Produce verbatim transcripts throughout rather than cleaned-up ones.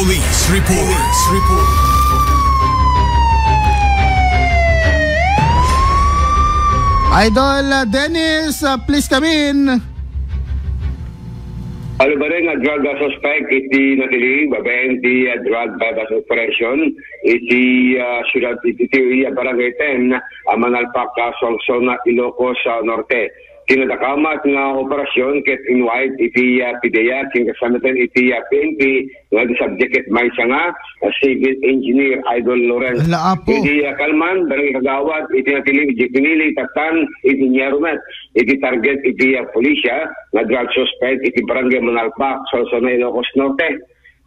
Police report. Police report. Idol, uh, Dennis, uh, please come in. Alubare nga drug, uh, suspect iti natiling babaen ti, uh, drug buy-bust operation iti, uh, siyudad iti, iti, uh, Barangay ten, uh, Manalpak, uh, Sorsogon, Ilocos, uh, Norte. Ti nadakamat nga operasyon ket inwait iti, ah, PDEA ken kastameten iti, ah, P N P nga ti subject ket maysa nga, ah, civil engineer, Idol Lawrence. Ala, apo. Iti, ah, kalman, barangay kagawad, iti natiling iti pinili, tatan, iti nyarumet, iti target, iti, ah, pulisya, nga drug suspect, iti barangay Manalpak, Sorsogon, Ilocos Norte.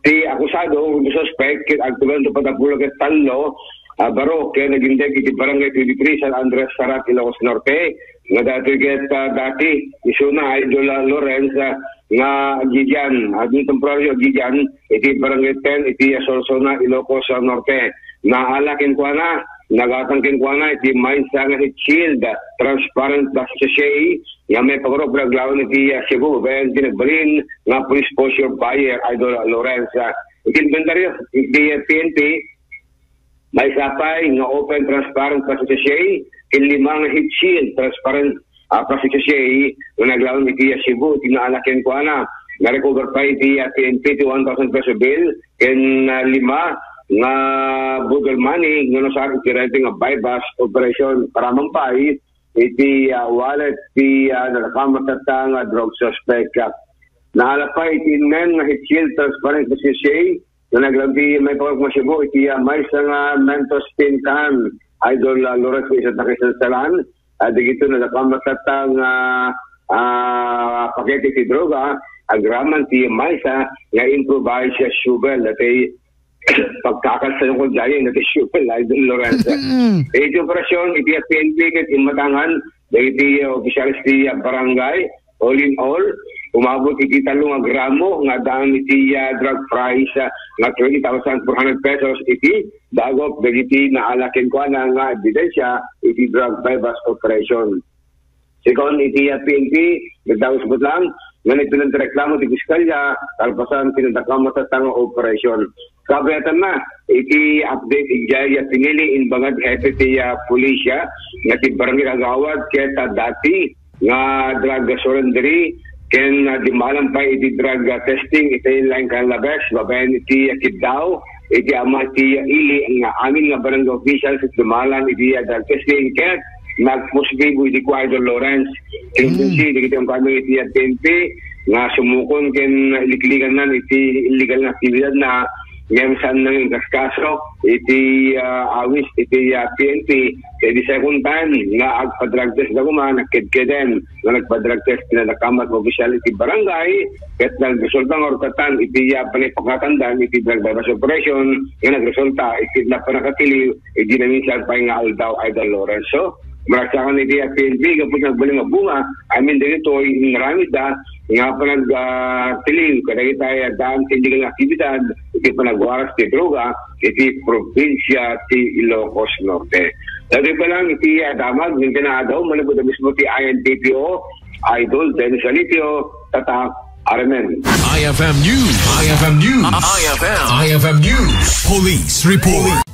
Ti akusado wenno suspek ket agtugalan ti uppat a pululo ket tallo a barok ken nagindeg iti Barangay twenty-three, San Andres, Sarat, Ilocos Norte, nga daytoy ket, ah, dati isuna, Idol, ah, Lawrence, ah, nga agigian, aging temporario agigian iti Barangay ten iti Sorsogon, Ilocos, ah, Norte. Naala kenkuana, nagatang kenkuana iti maysa nga heat shield, transparent plastic sachet, nga maipagarok iti aglawen iti, ah, Cebu, babaen ti nagbalin nga police poseur buyer, Idol Lawrence. Ah, iti inventaryo iti, ah, P N P, maysa pay nga open transparent plastic sachet, ken lima nga heat shield transparent, ah, plastic sachet nga naglawen iti, ah, Cebu, iti naala kenkuana. Na-recover pay iti, ah, P N P ti one thousand peso bail, ken, ah, lima nga boodle money nga nasarak iti daytoy nga buy-bust operation. Para man pay iti, ah, wallet ti, ah, nadakamat tatta nga drug suspect. Ah, naala pay iti innem nga heat shield transparent nga sachet nga naglawen iti maipagarok nga Cebu iti, ah, maysa nga Mentos tin can, Idol, ah, Lawrence, ket ita ti nakisalsalan. Ah, dagitoy nadakamat tatta nga, ah, pakete ti droga, agraman ti maysa nga improvised shovel, daytoy pagkakalsa nga kundayeng daytoy shovel, Idol Lawrence. Iti operasyon iti P N P ket immatangan dagiti, ah, opisyales ti, ah, barangay. All in all, umabot iti tallo nga gramo nga addaan iti, ah, drug price, ah, nga twenty thousand four hundred pesos iti dagup dagiti naala kenkuana nga ebidensya iti drug buy-bust operation. Segun iti, ah, P N P, nagdagus met lang nga nagpinantireklamo ti Piskalya kalpasan ti nadakamat tatta nga operasyon. Kabayatanna, iti update idiay, ah, pinili imbagad hepe ti, ah, pulisya nga ti Barangay Kagawad ket, ah, dati nga drug surrendery ken, ah, dimmalan pay iti drug, ah, testing iti Langkan Labes babaen iti, ah, Kiddao. Iti ama ti, ah, ili nga amin nga barangay officials ket dimmalan iti, ah, drug testing ket nagpositibo iti kua, Idol Lawrence. Kinumbensi dagiti umkami iti P N P nga sumukon ken ilikligannan iti illegal nga aktibidadna ngem saan nang inkaskaso iti, ah, awis iti, ah, P N P. Ket iti second time nga agpa-drug test da koma, nagkedkeden nga nagpa-drug test ti nadakamat nga opisyal iti barangay ket nagresulta nga urtatan iti, ah, panipakatandan iti drug buy-bust operation nga nagresulta iti pannakatiliw iti naminsan pay nga aldaw, Idol Lawrence. So, maragsakan iti P N P gapu iti nagbalin nga bunga, amin dagitoy inaramidda nga panag, ah, tiliw kadagiti addaan ti illegal nga aktibidad iti panagwaras ti droga iti probinsya ti Ilocos Norte. Dagiti pa lang iti, ah, damag, iti naadaw, manipud a mismo ti I N P P O, Idol Dennis Alicio, Tatak, Armen. I F M News. I F M News. I F M. I F M News. Police report.